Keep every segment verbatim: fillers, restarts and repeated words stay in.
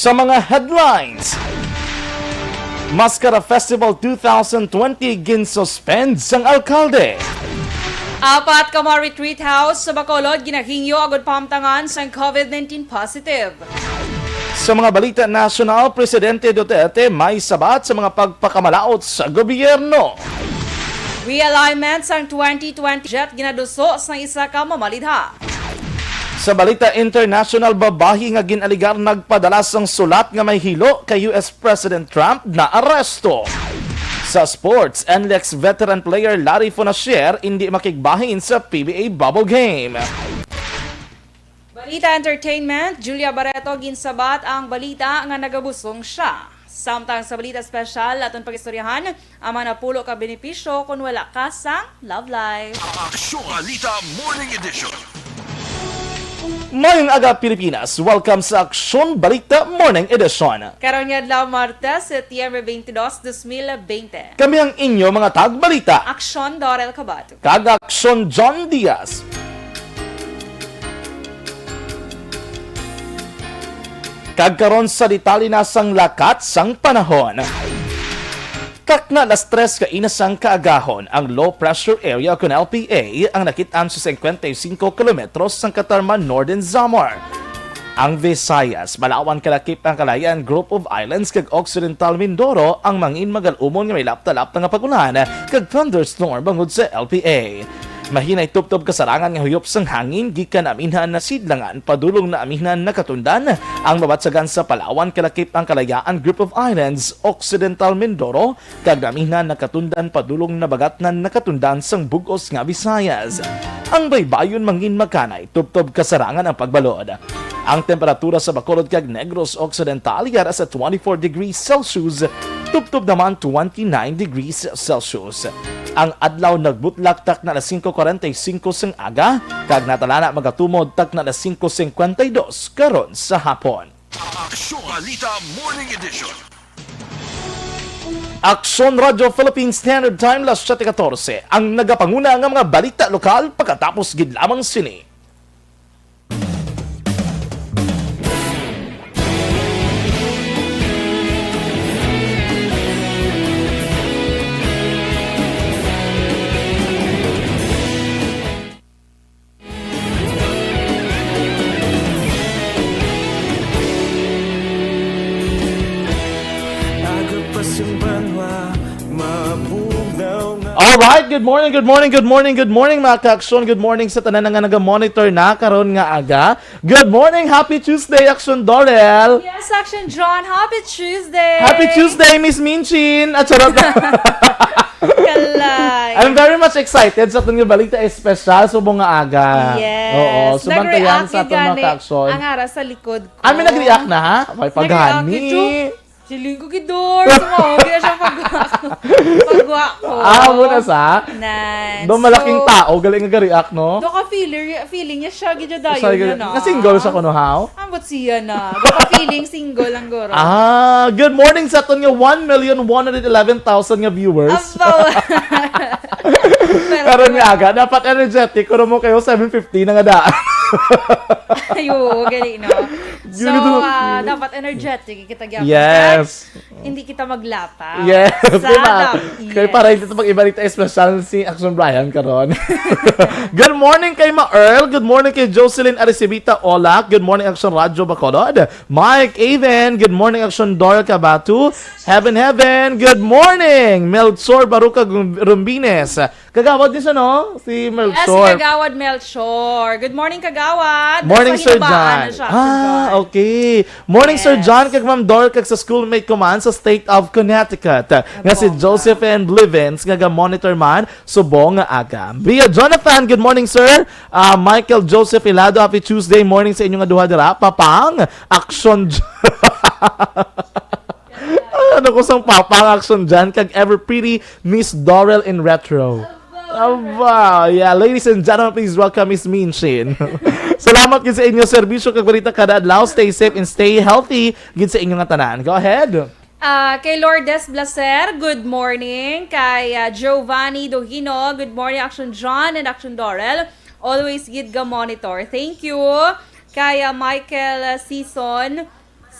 Sa mga headlines, Mascara Festival two thousand twenty ginsuspend sang alkalde. Apat ka mga retreat house sa Bacolod ginahingyo agud pahamtangan sang COVID nineteen positive. Sa mga balita nasyonal, Presidente Duterte may sabat sa mga pagpakamalaot sa gobyerno. Realignment sang twenty twenty budget ginaduso sang isa ka mamalidha. Sa balita international, babayi nga gin-aligar nagpadala sang sulat nga may hilo kay U S President Trump naaresto. Sa sports, N L E X veteran player Larry Fonasher indi makigbahin sa P B A bubble game. Balita entertainment, Julia Barreto ginsabat ang balita nga nagabusong siya. Samtang sa balita espesyal, aton pag-istoryahan ang mga napulo ka benepisyo kon wala ka sang love life. Aksyon Balita Morning Edition. Mayong aga, Pilipinas. Welcome sa Aksyon Balita Morning Edition. Karon nga adlaw, Martes, Setyembre twenty-two, twenty twenty. Kami ang inyo mga tagbalita. Aksyon Dorel Cabato. Kag Aksyon John Diaz. Kag karon sa detalye na sang lakat sang panahon. Takna las tres kaina sang kaagahon, ang low pressure area kon L P A ang nakit-an sa singkwenta y singko kilometros sang Catarman, Northern Samar. Ang Visayas, malawan kalakip ang Kalayaan Group of Islands kag Occidental Mindoro ang mangin magal-umon nga may lapta-lapta nga pag-ulan kag thunderstorm bangod sa L P A. Mahinay tubtob kasarangan nga huyop sang hangin gikan amihan na sidlangan padulong na amihan na katundan ang mabatsagan sa Palawan, kalakip ang Kalayaan Group of Islands, Occidental Mindoro, kag namihan na katundan padulong na bagatnan na katundan sang bug-os nga Visayas. Ang baybayon mangin makanay tubtob kasarangan ang pagbalod. Ang temperatura sa Bacolod kag Negros Occidental yara sa twenty-four degrees Celsius, tubtob naman twenty-nine degrees Celsius. Ang adlaw nagbutlak takna alas singko kuwarenta y singko sang aga, kag natalana magatumod takna alas singko singkwenta y dos karon sa hapon. Aksyon Balita Morning Edition. Aksyon Radyo Philippine Standard Time, las siyete katorse, ang nagapanguna nga mga balita lokal pagkatapos gid lamang sini. Agapas ang banwa, mabugaw nga. All right, good morning, good morning, good morning, good morning, mga ka-aksyon. Good morning sa tanan nga naga-monitor na karon nga aga. Good morning, happy Tuesday, Aksyon Dorel. Yes, Aksyon John, happy Tuesday. Happy Tuesday, Miss Minchin. At charot na. Kalay. I'm very much excited sa aton nga balita espesyal subong nga aga. Yes. Oo, subantayan sa aton mga ka-aksyon. Ang ara sa likod ko. Ah, may nag-react na, ha? May paghani. Siling ko, "Gidor, sumawag na siya pag-, pagwa ko." Ah, muna sa? Nan. Do malaking tao, galing nga ga-react, no? Do ka feeler, feeling niya siya, gidya dayon niya na. Na single siya kuno, how? Ambot siya na. Do ka feeling single ang guro. Ah, good morning sa aton nga one million one hundred eleven thousand nga viewers. Abaw. Karon nga aga, dapat energetic. Kuno mo kayo, seven fifty na nga daan. Ay, oo, gali, no? So, ah, dapat energetic kita gyapon. Yes. Hindi kita maglapa. Yes, di ba? Kay para hindi ito pag-ibalita espesyal si Action Brian karon. Good morning kay Ma Earl. Good morning kay Jocelyn Aricibita Olak. Good morning, Action Radyo Bacolod. Mike Aven. Good morning, Action Doyle Cabatu. Heaven, heaven. Good morning, Melchor Baruca Rumbines. Kagawad ni siya, no? Si Melchor. Yes, si Kagawad Melchor. Good morning, Kagawad. Morning, Sir John. Ah, okay. Morning, Sir John, kag Ma'am Dor, kag sa schoolmate ko man sa State of Connecticut, nga si Josephine Blivens, nga ga-monitor man subong nga aga. Bia Jonathan, good morning, sir. Ah, Michael Joseph Hilado, happy Tuesday morning sa inyo nga duha dira. Papang, action. Ano ko sang papa ang action dyan? Kag ever pretty Miss Dorel in retro. Aba, yeah. Ladies and gentlemen, please welcome Miss Minchin. Salamat gid sa inyo serbisyo kag balita kada adlaw. Stay safe and stay healthy gid sa inyo nga tanan. Go ahead. Ah, kay Lourdes Blaser, good morning. Kay, ah, Giovanni Dogino, good morning, Action John and Action Dorel. Always gid ga monitor. Thank you. Kay, ah, Michael, ah, Sison,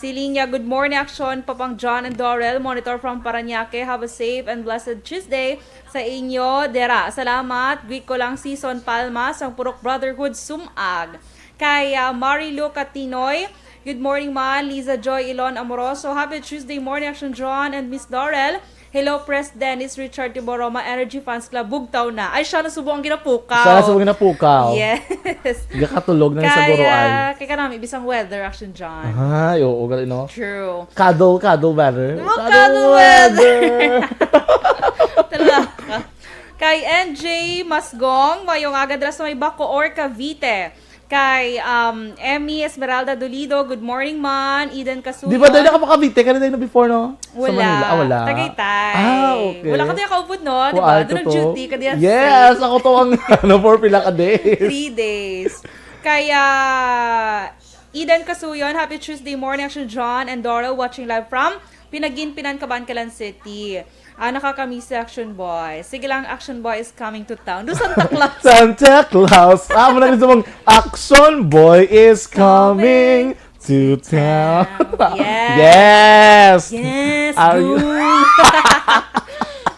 Siling niya, "Good morning, Action, Papang John and Dorel. Monitor from Parañaque. Have a safe and blessed Tuesday sa inyo dera. Salamat. Greet ko lang si Son Palma, sang Purok Brotherhood, Sumag." Kay, ah, Marilu Catinoy, "Good morning, man. Liza Joy Ilon Amoroso. Happy Tuesday morning, Action John and Miss Dorel. Hello, Pres Dennis Richard Tiboroma, Energy Fans Club, bugtaw na." Ay, siya na subong ang ginapukaw. Siya na subong ang ginapukaw. Yes. Gakatulog na sa Kaya, guruan. Kay kanami, bisang weather, Action John. Ay, oo, gali, no? True. Cuddle, cuddle weather. Oh, cuddle cuddle weather. Weather. Talaga. Kay N J Masgong, mayong aga dira sa may Bacoor, Cavite. Kay, um, Emmy Esmeralda Dolido, "Good morning, man." Eden Casuyon. Di ba, dahil naka pa Cavite ka na dahil na before, no? Sa Wala. Manila? Ah, wala. Tagaytay. Ah, okay. Wala ka diya kaupod, no? Di ba? Kuan Doon ang ko to. Duty ka diya sa Yes, ako to ang, ano, for pila ka days. Three days. Kaya, Eden Casuyon, "Happy Tuesday morning, Action John and Doro, watching live from Pinaginpinan, Kabankalan City." Ah, nakakamiss si Action Boy. Sige lang, Action Boy is coming to town. Do Santa Claus. Santa Claus. Ah, mo na rin sa mga, "Action Boy is coming to town." Yes. Yes. Yes, Are you good.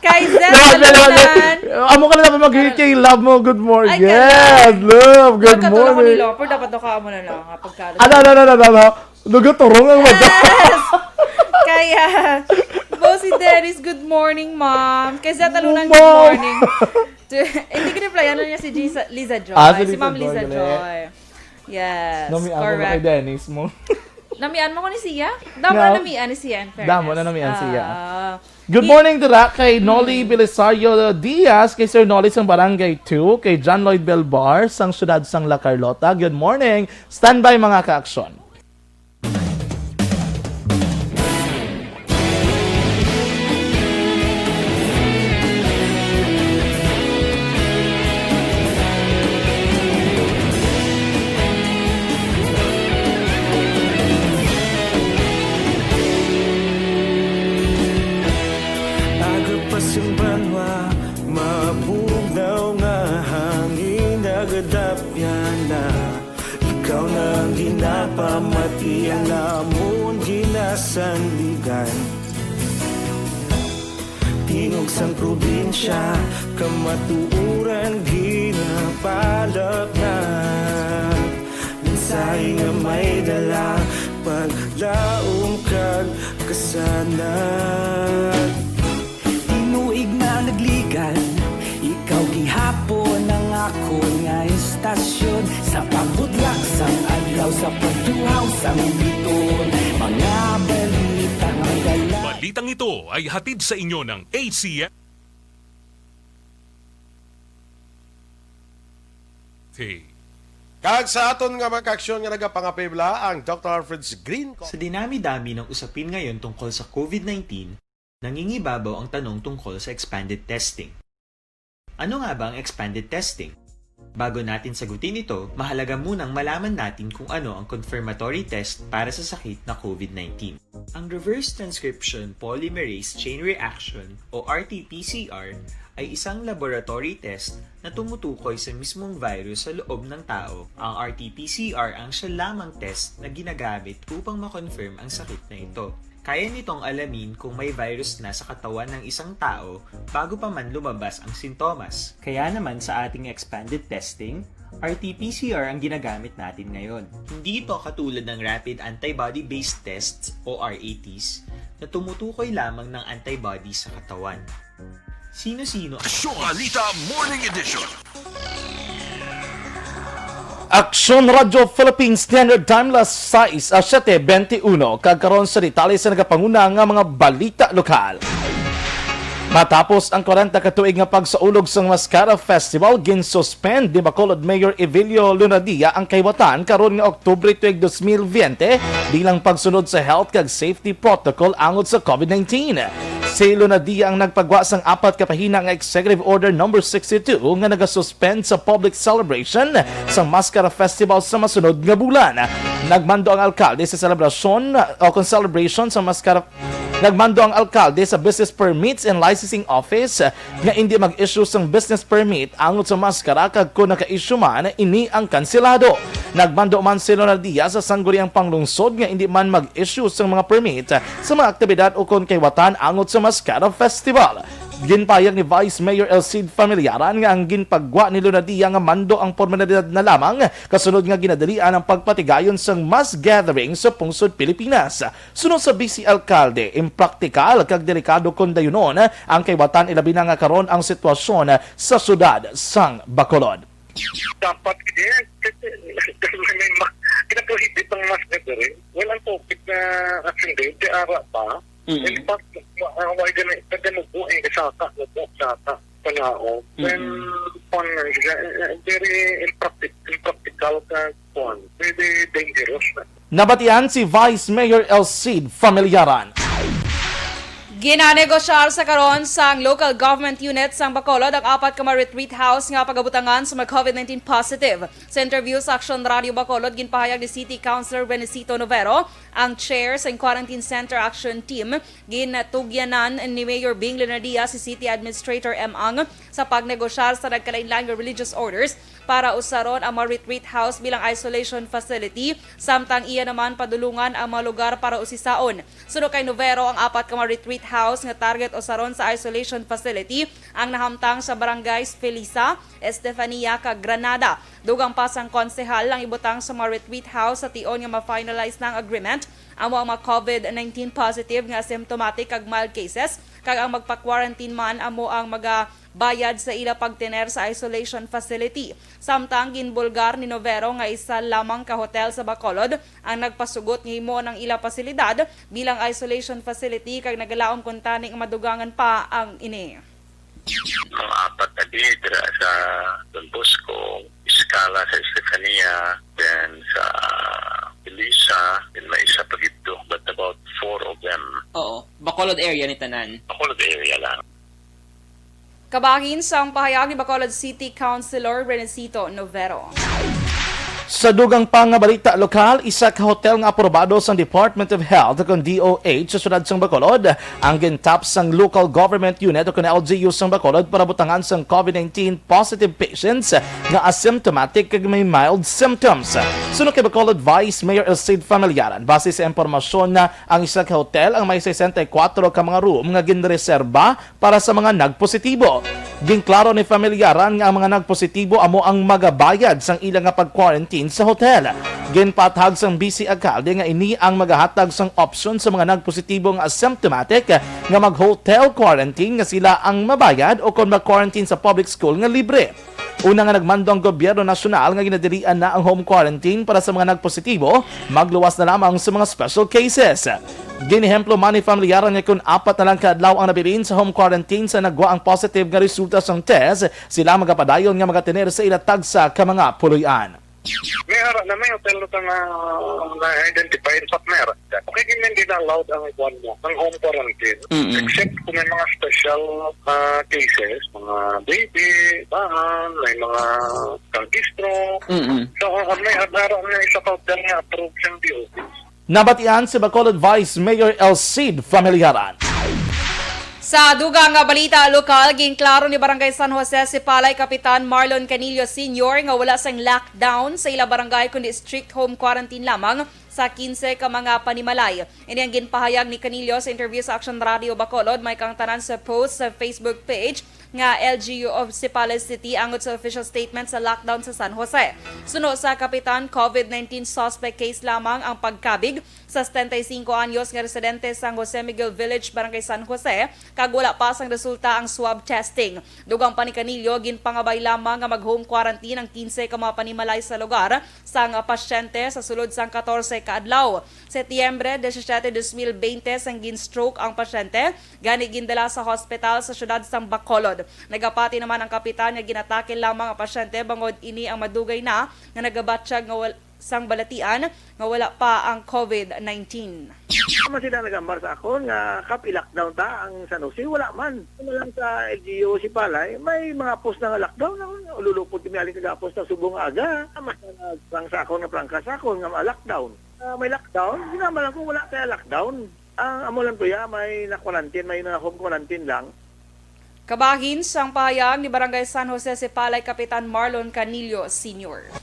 Kay Zed Love, love, love. Alunan. Amo ka na dapat mag-greet kay love mo. Good morning. Ay, Yes, kaya. Love. Good Pagkatulog ko ni morning. Loper, dapat daw ka amo na lang, ah, pagka- Ano, ano, ano, ano, ano? Lugaturong ang mata. Yes! Kaya, Bossy Dennis, "Good morning, ma'am." Kay Zed Alunan, Ma'am. "Good morning." Hindi ko reply. Ano niya si Gisa, Liza Joy? Ah, si Si Liza Ma'am Joy, Liza gali. Joy. Yes, Namian mo kay correct. Dennis mo. Namian mo ko ni siya? Damo No. na namian ni siya, in Damo na fairness. namian siya. Ah. Good Hi- morning to that kay Nolly Hmm. Belisario Diaz, kay Sir Nolly sang Barangay two, kay John Lloyd Belbar sang siyudad sang La Carlota. Good morning. Standby, mga ka-aksyon. Aga pa sing banwa, mabugnaw nga hangin nagadapyan na. Ikaw na ang ginapamati, ang amon ginasandigan. Tingog sang probinsya, kamatuoran ginapalapnag. Mensahe nga may dala, paglaom kag kasanag. Tinuig na nagligan, ikaw gihapon ang akon nga istasyon. Sa pagbutlak sang adlaw, sa pagtuhaw sang biton, mga balita nga dala. Balitang ito ay hatid sa inyo ng A C N. Kag sa aton nga mga kaaksyon nga nagapangapibla, ang Doctor Alfred's Green Co- Sa dinami-dami ng usapin ngayon tungkol sa COVID nineteen, nangingibabaw ang tanong tungkol sa expanded testing. Ano nga ba ang expanded testing? Bago natin sagutin ito, mahalaga munang malaman natin kung ano ang confirmatory test para sa sakit na COVID nineteen. Ang reverse transcription polymerase chain reaction o R T P C R ay isang laboratory test na tumutukoy sa mismong virus sa loob ng tao. Ang R T P C R ang siya lamang test na ginagamit upang ma-confirm ang sakit na ito. Kaya nitong alamin kung may virus na sa katawan ng isang tao bago pa man lumabas ang sintomas. Kaya naman sa ating expanded testing, R T P C R ang ginagamit natin ngayon. Hindi ito katulad ng rapid antibody-based tests o R A Ts na tumutukoy lamang ng antibody sa katawan. Sino-sino ang Aksyon Balita Morning Edition. Aksyon Radyo Philippine Standard Time, las sais, ah, siyete bente uno. Kag karon sa detalye sa nagapanguna nga mga balita lokal. Matapos ang kwarenta ka tuig nga pagsaulog sang Mascara Festival, ginsuspend ni Bacolod Mayor Evelio Lunadia ang kahiwatan karon nga Oktubre tuig dos mil bente bilang pagsunod sa health kag safety protocol angot sa COVID nineteen. Si Lunadia ang nagpagwa sang apat ka pahina nga Executive Order Number sixty-two nga nagasuspend sa public celebration sa Mascara Festival sa masunod nga bulan. Nagmando ang alkalde sa selebrasyon o kon celebration sa Mascara Nagmando ang alkalde sa Business Permits and Licensing Office nga indi mag-issue sang business permit angot sa maskara kag kon naka-issue man, ini ang kanselado. Nagmando man si Leonardia sa Sangguniang Panglungsod nga indi man mag-issue sang mga permit sa mga aktibidad ukon kaliwatan angot sa Mascara Festival. Ginpahayag ni Vice Mayor El Cid Familiaran nga ang ginpagwa ni Leonardia nga mando ang pormalidad na lamang kasunod nga ginadalian ang pagpatigayon sang mass gathering sa pungsod Pilipinas. Suno sa Vice Alkalde, impraktikal kag delikado kon dayunon ang kaliwatan, ilabi na nga karon ang sitwasyon sa siyudad sang Bacolod. Dapat gid, kasi may ma-, ginaprohibit ang mass gathering. Well, ang topic na action day, di ara pa. Mm. In fact, wa-, ah, wa gani, kada mubo, eh, saka, mubo, saka, panao. Then, Mm. fun, eh, eh, very impractic-, impractical ka, fun. Very dangerous na. Nabatian si Vice Mayor El Cid Familiaran. Ginanegosyar sa karon sang local government unit sang Bacolod ang apat ka mga retreat house nga pagabutangan sa mga COVID nineteen positive. Sa interview sa Aksyon Radio Bacolod, ginpahayag ni City Councilor Renesito Novero, ang chair sa Quarantine Center Action Team, ginatugyanan ni Mayor Bing Leonardia si City Administrator M. Ang sa pagnegosyar sa nagkalainlain nga religious orders para usaron ang mga retreat house bilang isolation facility, samtang iya naman padulungan ang mga lugar para usisaon. Suno kay Novero, ang apat ka mga retreat house nga target usaron sa isolation facility ang nahamtang sa Barangays Felisa, Estefania, kag Granada. Dugang pa sang konsehal ang ibutang sa mga retreat house sa tion nga ma-finalize na ang agreement amo ang mga COVID nineteen positive nga asymptomatic kag mild cases, kag ang magpa-quarantine man amo ang magabayad sa ila pagtener sa isolation facility. Samtang ginbulgar ni Novero nga isa lamang ka hotel sa Bacolod ang nagpasugot nga himuon ang ila pasilidad bilang isolation facility kag nagalaom kuntani nga madugangan pa ang ini. Mga apat na di dira sa Don Bosco, Escala sa Estefania, then sa Elisa, then may isa pa dito, but about four of them. Oo. Bacolod area ni tanan. Bacolod area lang. Kabahin sang pahayag ni Bacolod City Councilor Renesito Novero. Sa dugang pa nga balita lokal, isa ka hotel nga aprobado sang Department of Health kon D O H sa siyudad sang Bacolod ang gintap sang Local Government Unit o kon L G U sang Bacolod para butangan sang COVID nineteen positive patients nga asymptomatic kag may mild symptoms. Suno kay Bacolod Vice Mayor El Cid Familiaran, base sa impormasyon na ang isa ka hotel ang may sesenta y kuatro ka mga room nga ginreserba para sa mga nagpositibo. Ginklaro ni Familiaran nga ang mga nagpositibo amo ang magabayad sang ila nga pag-quarantine sa hotel. Ginpaathag sang Vice Alkalde nga ini ang magahatag sang opsyon sa mga nagpositibo nga asymptomatic nga mag-hotel quarantine nga sila ang mabayad o kon mag-quarantine sa public school nga libre. Una nga nagmando ang gobyerno nasyonal nga ginadilian na ang home quarantine para sa mga nagpositibo, magluwas na lamang sa mga special cases. Ginehemplo man ni Familiaran nga kon apat na lang ka adlaw ang nabilin sa home quarantine sa nagwa ang positive nga resulta sang test, sila magapadayon nga magatener sa ila tagsa ka mga puloy-an. May ara na may hotel na nga na-identify sa mera. Okay, hindi na allowed ang kwan mo, ang home quarantine. Mm-mm. Except kung may mga special, ah, cases, mga baby, bahan, may mga kang stroke. Mm-mm. So, ah, may ara na isa ka hotel nga approved siyang D O H. Nabatian si Bacolod Vice Mayor El Cid Familiaran. Sa dugang nga balita lokal, ginklaro ni Barangay San Jose Sipalay Kapitan Marlon Canillo Senior nga wala sang lockdown sa ila barangay kundi strict home quarantine lamang sa quince ka mga panimalay. Ini ang ginpahayag ni Canillo sa interview sa Action Radio Bacolod, may kang tanan sa post sa Facebook page nga L G U of Sipalay City angot sa official statement sa lockdown sa San Jose. Suno sa kapitan, COVID nineteen suspect case lamang ang pagkabig sa setenta y cinco anyos nga residente sa San Jose Miguel Village, Barangay San Jose, kag wala pa sang resulta ang swab testing. Dugang pa ni Canillo, ginpangabay lamang nga mag-home quarantine ang quince ka mga panimalay sa lugar sang pasyente sa sulod sang katorse ka adlaw. Setyembre disisiete, dos mil bente, sang gin-stroke ang pasyente, gani gindala sa hospital sa siyudad sang Bacolod. Nagapati naman ang kapitan nga ginatake lamang ang pasyente bangod ini ang madugay na nga nagabatyag nga wal-, sang balatian nga wala pa ang COVID nineteen. Tama sila nag-ambar sa akon nga, "Kap, i-lockdown ta ang San Jose." Wala man. Ano lang sa L G U Sipalay, may mga post na nga lockdown. Ako, ululupod kami alin kagapos na subong nga aga. Mas nagprangka sa akon nga prangka sa akon nga ma-lockdown. Ah, may lockdown? Ginama lang ko, wala kaya lockdown. Ang amo lang to ya, may na-quarantine, may na-home quarantine lang. Kabahin sang pahayag ni Barangay San Jose Sipalay Kapitan Marlon Canillo Senior.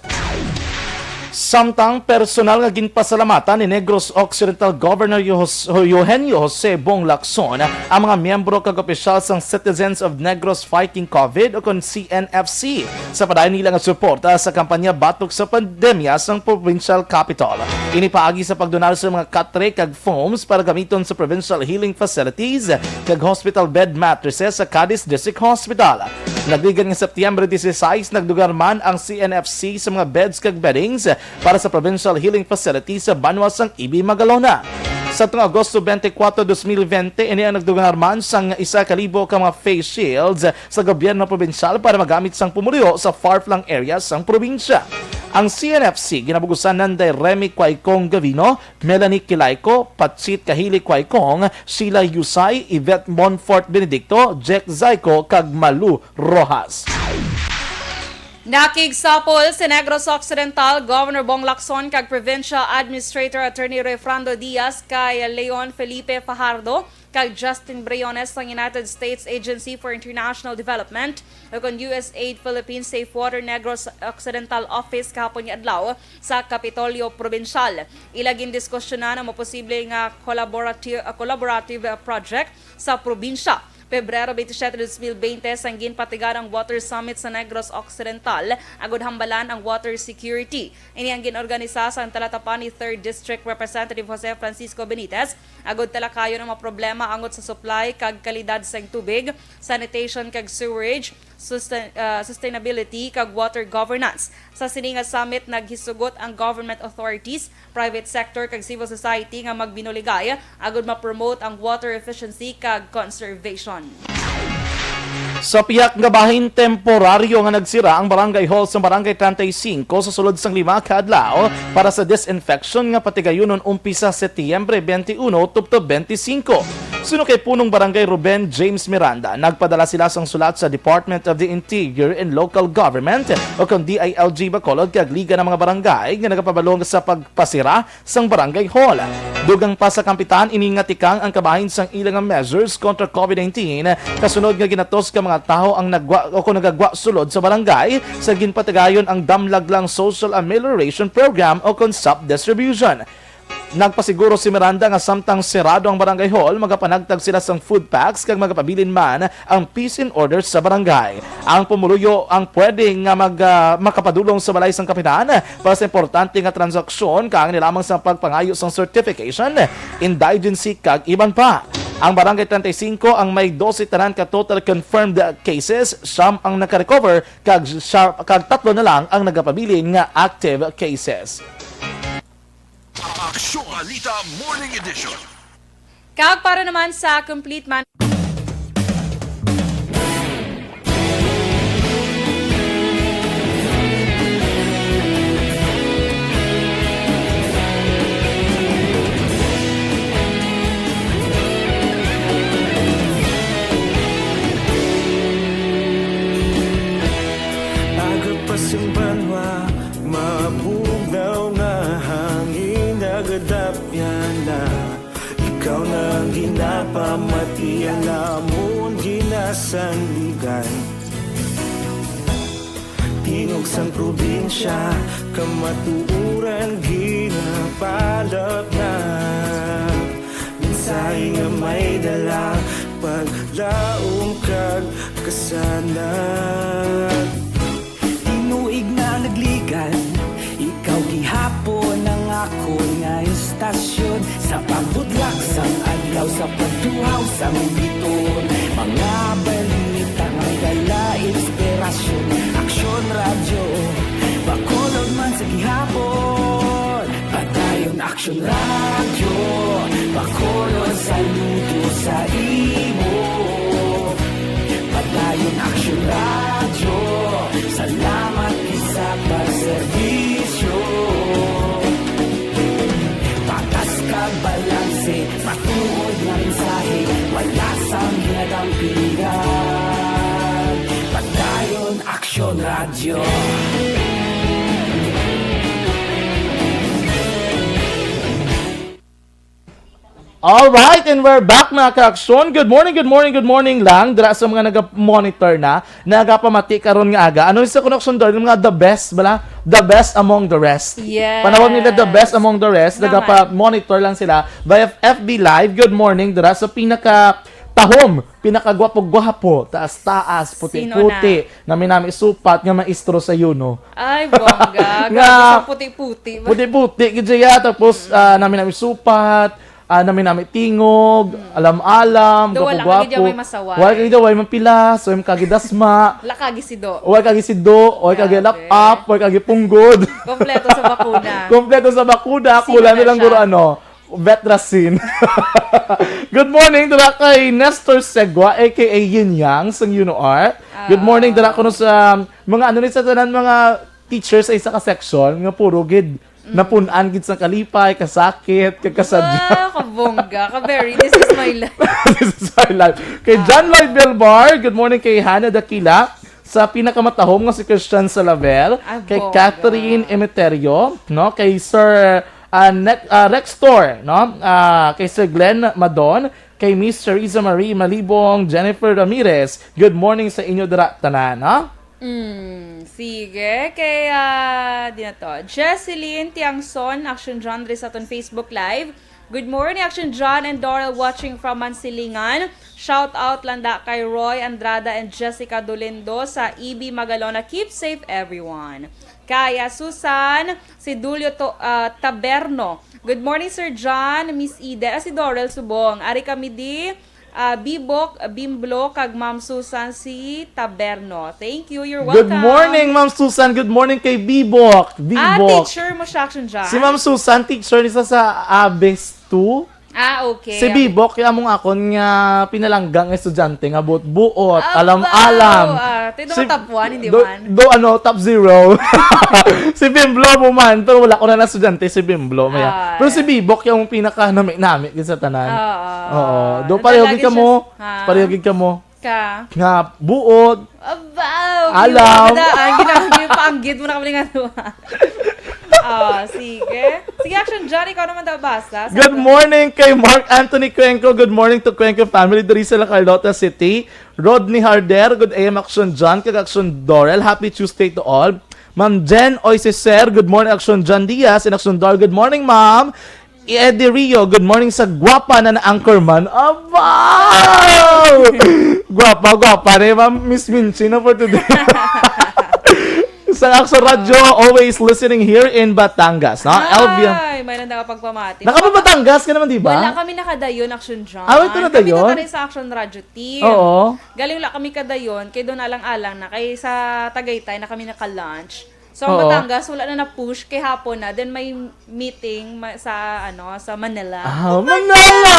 Samtang personal nga ginpasalamatan ni Negros Occidental Governor Eugenio Jose Bong Lacson ang mga miyembro kag opisyal sang Citizens of Negros Fighting COVID o kon C N F C sa padayon nila nga suporta sa kampanya batok sa pandemya sang provincial capital. Ini paagi sa pagdonar sa mga katre kag foams para gamiton sa provincial healing facilities kag hospital bed mattresses sa Cadiz District Hospital. Nagligan nga Septyembre dieciséis, nagdonar man ang C N F C sa mga beds kag beddings para sa provincial healing facility sa banwa sang Ibi Magalona. Sa tuong Agosto twenty-four, twenty twenty, ini ang nagdonar man sang isa ka libo ka mga face shields sa gobyerno probinsyal para magamit sang pumuluyo sa far-flung areas sang probinsya. Ang C N F C ginabugusan nanday Remy Quaicong Gavino, Melanie Kilayco, Patsit Kahili Quaicong, Sheila Yusay, Yvette Monfort Benedicto, Jack Zayco, kag Malu Rojas. Nakigsapol si Negros Occidental Governor Bong Lacson kag Provincial Administrator Attorney Rayfrando Diaz kay Leon Felipe Fajardo kag Justin Briones sang United States Agency for International Development o kon U S A I D Philippines Safe Water Negros Occidental Office kahapon nga adlaw sa Kapitolyo Probinsyal. Ila gindiskusyonan ang maposible nga collaborative, collaborative project sa probinsya. Pebrero twenty-seven, twenty twenty, sang ginpatigaran ang Water Summit sa Negros Occidental, agud hambalan ang water security. Ini ang gin-organisa sang Tlatabani Third District Representative Jose Francisco Benitez, agud talakayon ang mga problema angot sa supply kag kalidad sang tubig, sanitation kag sewerage, sustain-, ah, sustainability kag water governance. Sa sini nga summit, naghisugot ang government authorities, private sector kag civil society nga magbinuligay agud ma-promote ang water efficiency kag conservation. Sa pihak nga bahin, temporaryo nga nagsira ang barangay hall sa Barangay treinta y cinco sa sulod sang lima ka adlaw para sa disinfection nga patigayunon umpisa Setyembre twenty-one tubtob twenty-five. Suno kay Punong Barangay Ruben James Miranda, nagpadala sila sang sulat sa Department of the Interior and Local Government o kon D I L G Bacolod kag Liga ng mga Barangay nga nagapabalo sa pagpasira sang barangay hall. Dugang pa sa kampitan ini nga tikang ang kabahin sang ila nga measures kontra COVID nineteen, kasunod nga ginatos ka mga tawo ang nagwa o kon nagagwa sulod sa barangay sa ginpatigayon ang Damlaglang Social Amelioration Program o kon SAP distribution. Nagpasiguro si Miranda nga samtang serado ang barangay hall, magapanagtag sila sang food packs kag magapabilin man ang peace and order sa barangay. Ang pumuluyo ang pwede nga mag, ah, makapadulong sa balay sang kapitan para sa importante nga transaksyon, kaangin lamang sa pagpangayo sang certification, indigency, kag iban pa. Ang Barangay treinta y cinco ang may dose tanan ka total confirmed cases, siyam ang naka-recover, kag siya, kag tatlo na lang ang nagapabilin nga active cases. Aksyon Balita Morning Edition. Kag para naman sa complete man- Aga pa sing banwa, mabugnaw nga hangin nagadapyan na. Ikaw na ang ginapamati, ang amon ginasandigan. Tingog sang probinsya, kamatuoran ginapalap na. Mensahe nga may dala, paglaom kag kasanag. Tinuig na nagligan, ikaw gihapon ang akon nga istasyon. Sa pagbudlak sang adlaw, sa pagtuhaw sang biton, mga balita nga may dala inspirasyon. Aksyon Radyo, Bacolod man sa gihapon. Padayon Aksyon Radyo, Bacolod, saludo sa imo. Padayon Aksyon Radyo, salamat gid sa pagserbisyo. Patas kag balanse, matuod nga mensahe, wala sang ginadampigan. Padayon Aksyon Radyo. All right, and we're back, mga ka-aksyon. Good morning, good morning, good morning lang dira sa mga naga-monitor na, nagapamati karon nga aga. Ano sa connection doon? Yung mga the best, bala? The best among the rest. Yes. Panawag nila the best among the rest. Naman. Nagapa-monitor lang sila via F B Live. Good morning dira sa pinaka tahom, pinakagwapo-gwapo, taas-taas, puti-puti, nami-nami supat nga maestro sa Yuno. Ay, bongga. Nga grabe sa puti-puti. Puti-puti, gid siya. Tapos, ah, nami-nami supat, ah, nami-nami tingog, alam-alam, gwapo-gwapo. Daw wala ka gid may masaway. Wala ka gid may mapilas, wala ka gid dasma. Wala ka gid sido. Wala ka gid sido, wala ka gid lap-up, wala ka gid punggod. Kompleto sa bakuna. Kompleto sa bakuna. Kulang na lang guro, ano, Vetrasin. Good morning dira kay Nestor Segua, A K A Yin Yang, sang Yuno Art. Good morning dira kuno sa mga, ano ni, sa tanan mga teachers sa isa ka section nga puro gid napun-an gid sa kalipay, kasakit, kag kasadya. Wow, kabongga, ka-very. This is my life. This is my life. Kay John Lloyd Belbar, good morning kay Hannah Dakila, sa pinakamatahom nga si Christian Salavel, kay Catherine Emeterio, no, kay Sir, ah, Nec-, ah, Rextor, no, ah, kay Sir Glenn Madon, kay Miss Teresa Marie Malibong, Jennifer Ramirez. Good morning sa inyo dira tanan, no? Mm, sige. Kay, ah, di na to. Jesseline Tiangson, Action John, diri sa aton Facebook Live. Good morning, Action John and Doral, watching from Mansilingan. Shout out lang da kay Roy Andrada and Jessica Dolindo sa E B Magalona. Keep safe, everyone. Kaya Susan, si Dulio to, ah, Taberno. Good morning, Sir John, Miss Eden, ah, si Doral subong. Ari kami di, ah, Bibok, Bimblo, kag Ma'am Susan si Taberno. Thank you, you're welcome. Good morning, Ma'am Susan. Good morning kay Bibok. Ah, Bibok. Teacher mo siya, Action John? Si Ma'am Susan, teacher ni sa, sa Abes two. Ah, okay. Si Bibok, kaya mong akon nga pinalangga nga estudyante nga buot-buot, alam-alam. Abaw, ah, tino si, top one, hindi do, man. Do, ano, top zero. Si Bimblo mo man, pero wala ko na na estudyante, si Bimblo, maya. Ah, pero si Bibok yung pinaka nami-nami gid sa tanan. Oo. Oo. Do, ano pareho talaga gid ka mo. Siya, ha? Pareho gid ka mo. Ka. Nga buot. Abaw, alam. Kada, ang ginagawa, paanggit mo na kami nga duha. Oh, sige. Sige, Action John, ikaw naman daw basa. Good morning kay Mark Anthony Cuenco. Good morning to Cuenco family diri sa La Carlota City. Rodney Harder, good A M Action John, kag Action Dorel. Happy Tuesday to all. Ma'am Jen Oiseser, good morning, Action John Diaz and Action Dorel. Good morning, ma'am. I Eddie Rio, good morning sa gwapa na na Anchorman. Abaw! Gwapa, gwapa na yung Miss Minchie na for today. Sa Action Radyo, always listening here in Batangas, no? Elvia. Ay, may nang nakapagpamati. Naka-Batangas ka naman, di ba? Wala kami nakadayon, Action John. Ah, wala na dayon? Kami to sa Action Radyo team. Oo. Galing wala kami kadayon, kay doon alang-alang na, kay sa Tagaytay na kami naka-lunch. So, ang Batangas, wala na na-push kay hapon na. Then, may meeting ma-, sa, ano, sa Manila. Ah, Manila!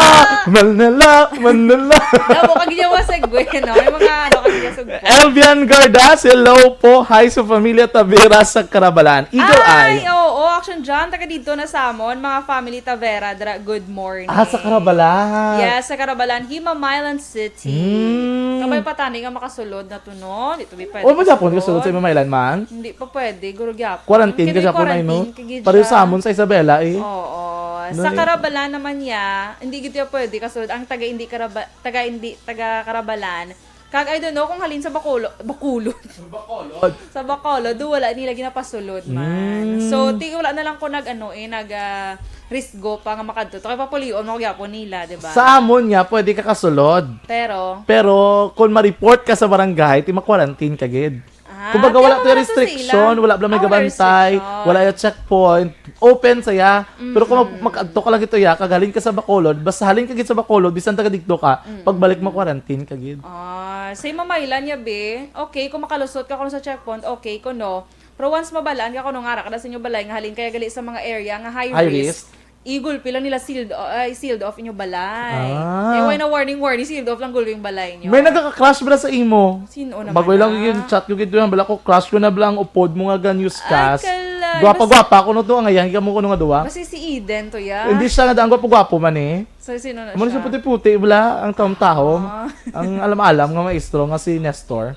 Manila! Manila! Damo, kag niya mo segue, no? May mga, ano, kag niya segue. Elvian Gardas, hello po. Hi sa Familia Tavera sa Karabalan. Eagle Eye. Ay, oo, Action John, taga dito na sa amon, mga Family Tavera, dra-, good morning. Ah, sa Karabalan. Yes, sa Karabalan, Himamaylan City. Mm. Kabay pa tani nga makasulod na to, no? Di to, di pwede. O, magyapon ka sulod sa Himamaylan man? Hindi pa pwede, guro gyapon. Quarantine ka gyapon, ay, no? Pareho sa amon sa Isabela, eh. Oo. Sa Karabalan naman niya, hindi gid pwede kasulod. Ang taga hindi Karaba-, taga hindi, taga Karabalan, kag, I don't know kung halin sa Bacolod, Bacolod. Sa Bacolod. Sa Bacolod, do wala nila ginapasulod man. Mm. So, ti-, wala na lang ko nag, ano, eh, nag, ah, risgo pa nga makadto. Kay papulion mo gyapon nila, di ba? Sa amon nga, pwede ka kasulod. Pero? Pero, kung ma-report ka sa barangay, ti ma-quarantine ka gid. Ah, kumbaga, wala to restriction, wala bala may gabantay, wala yung checkpoint, open saya. Pero kung mag-, mag-adto ka lang ito ya, kag halin ka sa Bacolod, basta halin ka gid sa Bacolod, bisan taga dito ka, pagbalik mo, quarantine ka gid. Ah, sa Himamaylan niya, be. Okay, kung makalusot ka kuno sa checkpoint, okay kuno. Pero once mabalaan ka kuno nga ara ka na sa inyo balay nga halin kaya gali sa mga area nga high risk, igulpi lang nila sealed, ay, sealed off inyo balay. Ah. Eh, wala na warning, warning, sealed off lang gulpi yung balay nyo. May nagaka-crush ba sa imo? Sino naman? Bago lang yung chat ko gito yan. Bala ko, crush ko na bala ang upod mo nga ga-newscast. Ay, kalay. Gwapa-gwapa ko no to, ang ayan ka mo ko nung aduwa. Basta si Eden to, ya. Hindi siya nga daan gwapo-gwapo man eh. So, sino na siya? Muna siya puti-puti, bala, ang tahom-tahom. Ah. Ang alam-alam nga maestro nga si Nestor.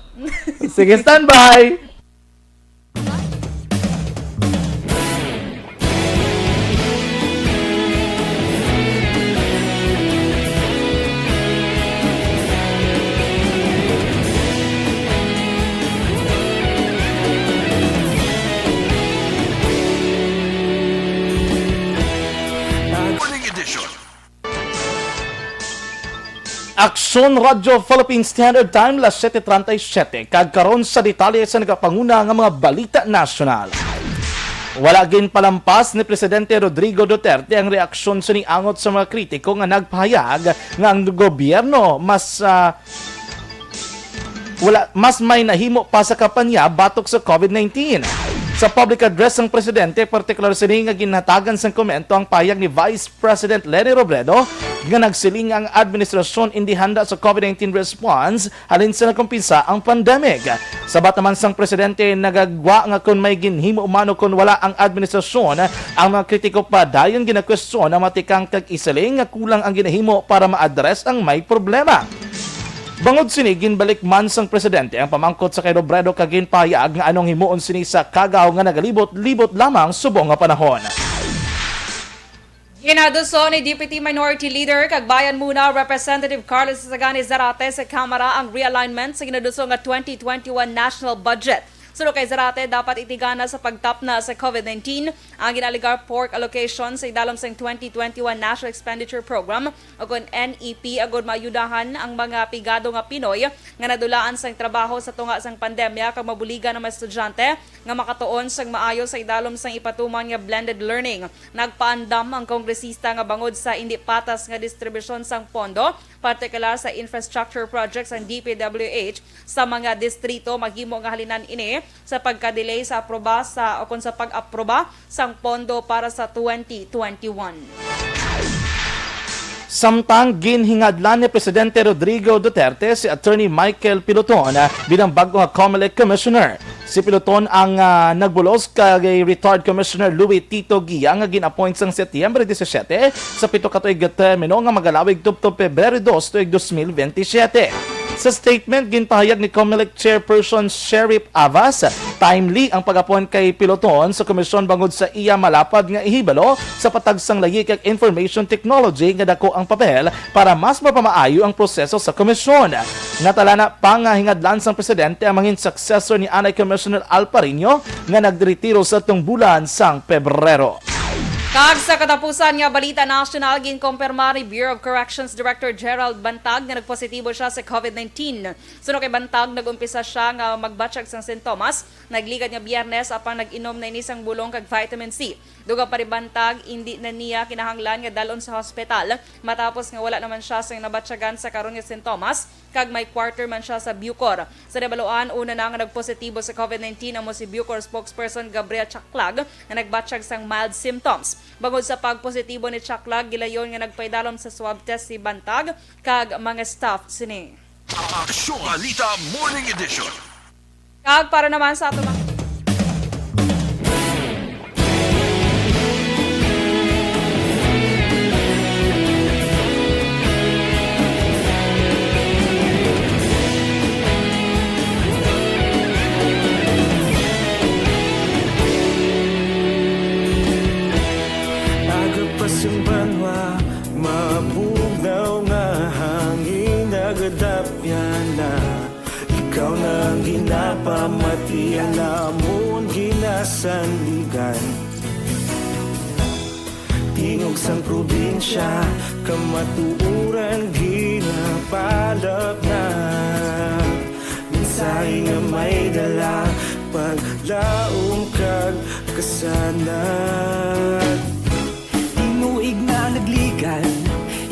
Sige, standby! Aksyon Radyo Philippine Standard Time, las siete treinta y siete, kag karon sa detalye sa nagapanguna nga mga balita nasyonal. Wala ginpalampas ni Presidente Rodrigo Duterte ang reaksyon sa niangot sa mga kritiko nga nagpahayag nga ang gobyerno mas, ah, wala, mas may nahimo pa sa kampanya batok sa COVID nineteen. Sa public address sang presidente, partikular sini nga ginhatagan sang komento ang pahayag ni Vice President Leni Robredo nga nagsiling ang administrasyon indi handa sa COVID nineteen response halin sa nakumpisa ang pandemic. Sabat naman sang presidente, nagagwa nga kon may ginhimo man o kon wala ang administrasyon, ang mga kritiko padayon ginakwestiyon ang matikang kag isiling nga kulang ang ginahimo para ma-address ang may problema. Bangod sini, ginbalik man sang presidente ang pamangkot sa kay Robredo kag ginpahayag nga anong himuon sini sa kagaw nga nagalibot-libot lamang subong nga panahon. Ginaduso ni Deputy Minority Leader kag Bayan Muna Representative Carlos Isagani Zarate sa Kamara ang realignment sa ginaduso nga twenty twenty-one national budget. Suno kay Zarate, dapat itigana sa pagtapna sa COVID nineteen ang ginaalegar pork allocation sa idalom sang twenty twenty-one National Expenditure Program o kon N E P agod maayudahan ang mga pigado nga Pinoy nga nadulaan sang trabaho sa tunga sang pandemya kag mabuligan ang mga estudyante nga makatuon sang maayo sa idalom sang ipatuman nga blended learning. Nagpaandam ang kongresista nga bangod sa indi patas nga distribusyon sang pondo, partikular sa infrastructure projects sang D P W H sa mga distrito, mahimo nga halinan ini sa pagka-delay sa aproba sa o kon sa pag-aproba sang pondo para sa twenty twenty-one. Samtang ginhingadlan ni Presidente Rodrigo Duterte si Attorney Michael Piloton bilang bag-o nga Comelec Commissioner. Si Piloton ang, ah, nagbulos kay Retired Commissioner Louis Tito Guia nga gin-appoint sang Setyembre disisiete sa pito ka tuig nga termino nga magalawig tubtob Pebrero dos tuig dos mil bentisiete. Sa statement, ginpahayag ni Comelec Chairperson Sheriff Avas, timely ang pag-appoint kay Piloton sa komisyon bangod sa iya malapad nga ihibalo sa patag sang layi kag information technology nga dako ang papel para mas mapamaayo ang proseso sa komisyon. Natalana pa nga hingadlan sang presidente ang mangin successor ni anay Commissioner Alpareño nga nagretiro sa tong bulan sang Pebrero. Kag sa katapusan nga balita nasyonal, ginkumpirma ni Bureau of Corrections Director Gerald Bantag nga nagpositibo siya sa COVID nineteen. Suno kay Bantag, nag-umpisa siya nga magbatsyag sang sintomas nagligad nga Biyernes, apang nag-inom na ini sang bulong kag vitamin C. Dugang pa ni Bantag, indi na niya kinahanglan nga dalon sa hospital matapos nga wala naman siya sang nabatyagan sa karon nga sintomas kag may quarter man siya sa Bucor. Sa nabaluan, una na nga nagpositibo sa COVID nineteen amo si Bucor spokesperson Gabriel Chaklag nga nagbatsyag sang mild symptoms. Bangod sa pagpositibo ni Chaklag, gilayon nga nagpaidalom sa swab test si Bantag kag mga staff sini. Aksyon Balita Morning Edition. Kag para naman sa ato mga Aga pa sing banwa, mabugnaw nga hangin nagadapyan na. Ikaw na ang ginapamati, ang amon ginasandigan. Tingog sang probinsya, kamatuoran ginapalapnag. Mensahe nga may dala, paglaom kag kasanag. Tinuig na nagligan,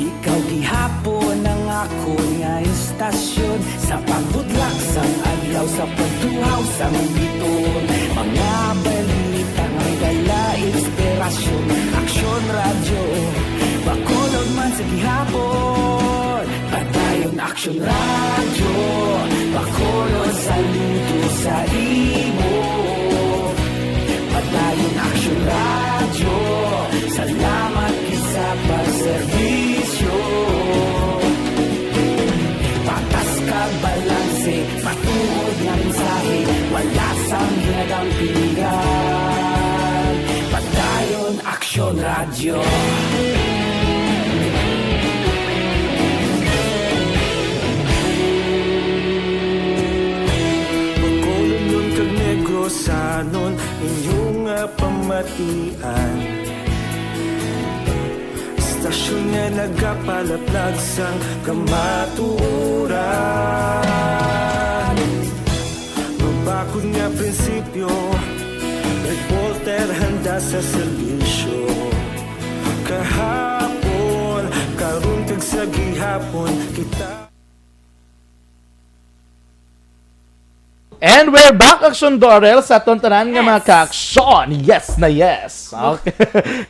ikaw gihapon ang akon nga istasyon. Sa pagbudlak sang adlaw, sa pagtuhaw sang biton, mga balita nga dala inspirasyon. Aksyon Radyo, Bacolod man sa gihapon. Padayon Aksyon Radyo, Bacolod, saludo sa imo. Padayon Aksyon Radyo, salamat gid sa pagserbisyo. Patas kag balanse, matuod nga mensahe, wala sang ginadampingan. Padayon Aksyon Radyo. Bacolodnon kag Negrosanon, inyo nga pamatian. Istasyon nga Nagapalaplag sang kamatuoran. Mabakod nga prinsipyo, reporter handa sa serbisyo. Kahapon, karon kag sa gihapon, kita And we're back, Action Dorel, sa aton tanan nga mga Yes. ka-action. Yes na yes. Okay.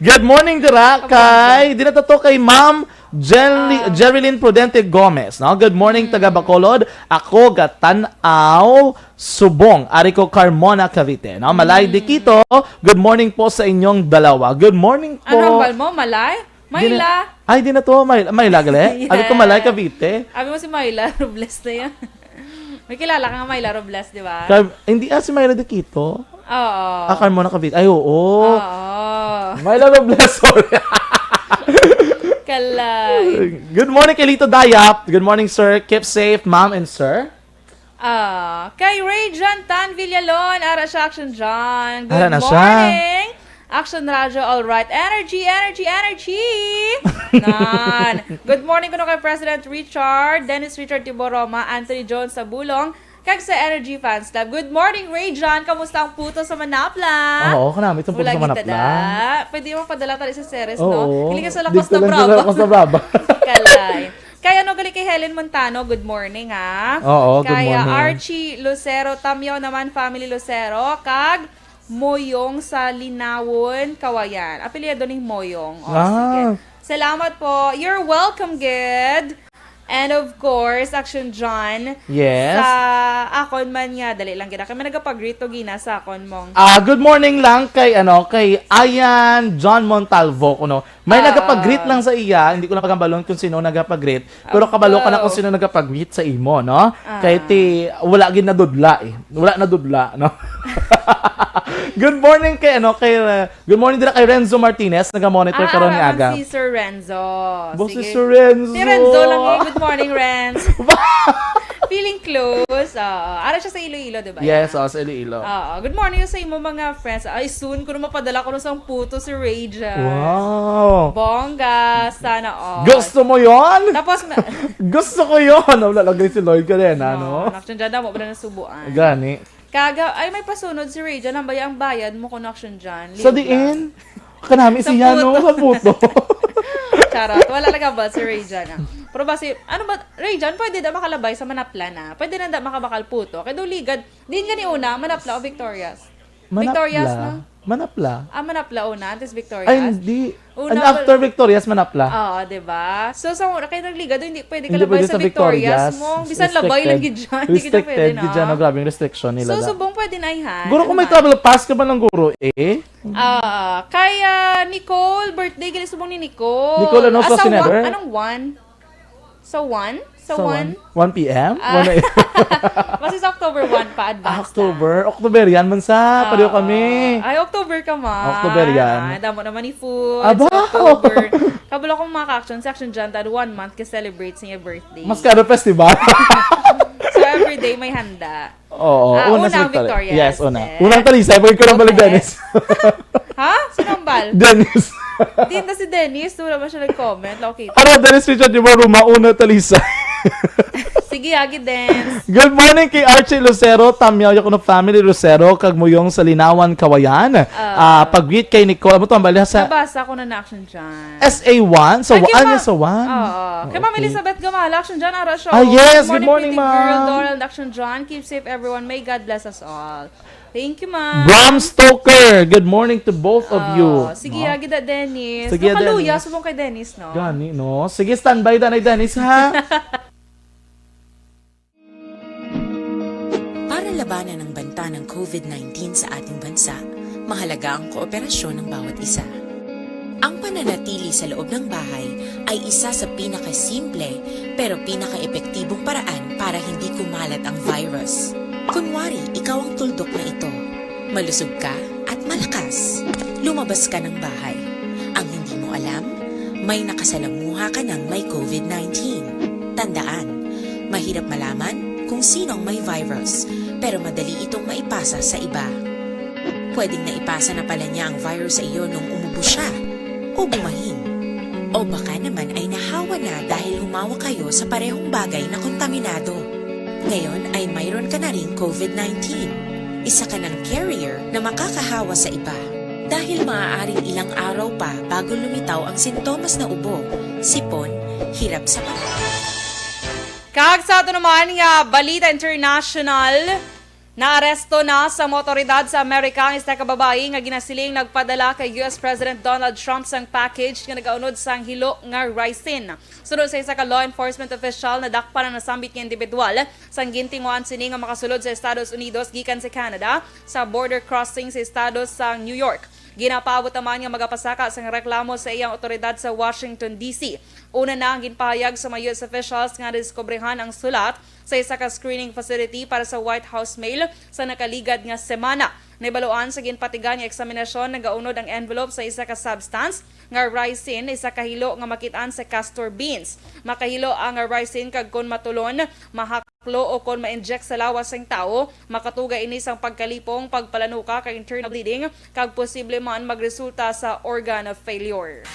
Good morning dira Come on, kay, di na to kay Ma'am Jelly, Ah. Jerilyn Prudente Gomez, no? Good morning, Mm. taga Bacolod. Ako gatan-aw subong. Ari ko Carmona, Cavite, no? Malay Mm. Dikito, good morning po sa inyong dalawa. Good morning po. Ano hambal mo? Malay? Di na- Myla? Ay, di na to. May, Myla, gali? Abi ko Malay, Yes. Cavite. Abi mo si Myla Robles na yan. May kilala ka nga Myla Robles, di ba? Car- hindi, ah, si Myla Dikito. Oo. Ah, Carmona, Cavite. Ay, oo. Oo. Myla Robles, sorry. Kalay. Good morning kay Lito Dayap. Good morning, sir. Keep safe, ma'am and sir. Ah, kay Ray John Tan Villalon, ara siya, Action John. Good Ara na siya. morning. Action Radio, all right. Energy, energy, energy! Nan. Good morning kuno kay President Richard, Dennis Richard Tiboroma, Anthony Jones Sabulong, kag sa Energy Fans Club. Good morning, Ray John. Kamusta ang puto sa Manapla? Oo, kanami itong puto Wala sa Manapla. kita da. Pwede mo padala tayo sa series, Oo. no? Kilig sa La Dito Costa lang sa Brava. La Costa Brava. Kalay. Kay ano gali kay Helen Montano, good morning ha. Oo, good Kay, ah, morning. Archie Lucero, Tamyaw naman, family Lucero, kag Moyong sa Linawon, Kawayan. Apelyido ni Moyong. O, Ah. sige. Salamat po. You're welcome, gid. And of course, Action John. Yes. Sa akon man nga, dali lang gid. Kay may nagapag-greet to gina sa akon mong Ah, good morning lang kay ano, kay Ayan John Montalvo kuno. May Ah. nagapag-greet lang sa iya, hindi ko na pagambalon kung sino nagapag-greet, pero kabalo ka na kung Oh. sino nagapag-greet sa imo, no? Ah. Kay ti wala gid nadudla eh. Wala nadudla, no? Good morning kay ano, kay uh, good morning dira kay Renzo Martinez, naga-monitor Ah, karon ara nga man aga. Si Sir Renzo. Bo, si Sige. Sir Renzo. Si Renzo lang eh. Good morning, Renz. Feeling close. Oo. Ara siya sa Iloilo, di ba? Yes, oh, sa Iloilo. Oo. Good morning sa imo mga friends. Ay, soon ko na mapadala ko na sa puto si Ray John. Wow. Bongga. Sana all. Gusto mo yon? Tapos, ma- Gusto ko yon. Wala lagi si Lloyd ka rin, ano? Action John, damo ba na nasubuan? Gani. Kaga, ay may pasunod si Ray John. Ang baya, ang bayad mo kuno, Action John. Sa Liog diin? lang. Kanami Sa siya, no? puto. Sa puto. Charot. Wala lang ba si Ray John? Ah. Pero ba si, ano ba, Ray John, pwede na makalabay sa Manapla na? Pwede na da makabakal puto? Kaya daw ligad. Din gani una, Manapla o Victorias? Manapla. Victorias, no? Manapla. Ah, Manapla una, antes Victorias? Ay, hindi. Una And pa- after Victorias, Manapla. Oo, di ba? So, sa una, kaya nagligad, hindi pwede Hindi kalabay pwede sa sa Victorias. Victorias. Mo, bisan labay lang gid dyan, hindi ka na pwede Restricted na. Gid dyan, no? Grabe yung restriction nila. So, Da. subong pwede na ihan. Guro, kung may travel pass ka man lang, guro, eh. Ah, kay ah, Nicole, birthday gali subong ni Nicole. Nicole, ano, Ah, sa Schwarzenegger? Wa-, anong one? Sa one? Sa, Sa one? One p.m.? Ah. One a.m.? Kasi sa October one pa, advance October? October yan, man sa. Pareho kami. Ay, October ka man. October yan. Ay, damo naman ni food. Aba! Sa October. Kabalo kong mga ka-action, si Action John, tad one month ka-celebrate sa niya birthday. Mas kada festival. So, everyday may handa. Oo, Ah, una una sa ang Victoria. Victorias, Yes, una. eh. Unang Talisay, pag ko lang balik, Okay. Dennis. Ha? Sino ang bal? Dennis. Di na si Dennis. Wala ba siya nag-comment? Okay. Ano, Dennis Richard, di ba, Roma, una, Talisay. Sige, agi, Dennis. Good morning kay Archie Lucero, Tamyaw Yakuno family, Lucero, kag Muyong sa Linawan, Kawayan. Ah, pag-greet kay Nicole. Amo to, ang bali sa Nabasa ko na na action dyan. S A one? Sa Ay, one? kay Ano Ma- sa one? Oo. Kay Ma'am Okay. Elizabeth Gamala, action dyan, ara siya. Ah, yes. Good Good morning, morning, pretty girl, ma'am. Doral, action dyan. Keep safe, everyone. May God bless us all. Thank you, ma'am. Bram Stoker, good morning to both of Oh, you. Sige, No? agi da, Dennis. Sige, Nakaluya, Dennis. subong kay Dennis, no? Gani, no? Sige, standby, Danay Dennis, ha? Para labanan ang banta ng COVID nineteen sa ating bansa, mahalaga ang kooperasyon ng bawat isa. Ang pananatili sa loob ng bahay ay isa sa pinakasimple pero pinakaepektibong paraan para hindi kumalat ang virus. Kunwari, ikaw ang tuldok na ito. Malusog ka at malakas. Lumabas ka ng bahay. Ang hindi mo alam, may nakasalamuha ka ng may COVID nineteen. Tandaan, mahirap malaman kung sino ang may virus, pero madali itong maipasa sa iba. Pwedeng naipasa na pala niya ang virus sa iyo nung umubo siya o bumahin. O baka naman ay nahawa na dahil humawa kayo sa parehong bagay na kontaminado. Ngayon ay mayroon ka na ring covid nineteen. Isa ka ng carrier na makakahawa sa iba. Dahil maaaring ilang araw pa bago lumitaw ang sintomas na ubo, sipon, hirap sa pag- Kag sa ato naman nga balita international, naaresto na sa mga otoridad sa Amerika ang isa ka babayi nga ginasiling nagpadala kay U S President Donald Trump sang package nga nagaunod sang hilo nga ricin. Suno sa isa ka law enforcement official, nadakpan ang nasambit nga individual sang gintinguhaan sini nga makasulod sa Estados Unidos gikan sa Canada sa border crossing sa estado sa New York. Ginapaabot naman nga magapasaka sang reklamo sa iyang otoridad sa Washington, D C. Una na ang ginpahayag sa mga U S officials nga nadiskubrihan ang sulat sa isa ka screening facility para sa White House mail sa nakaligad nga semana. Nahibaluan sa ginpatigan nga eksaminasyon, nagaunod ang envelope sa isa ka substance nga ricin, isa ka hilo nga makit-an sa castor beans. Makahilo ang ricin kag kon matulon, mahaklo o kon ma-inject sa lawas sang tawo, makatuga ini sang pagkalipong, pagpalanuka kag internal bleeding, kag posible man magresulta sa organ failure.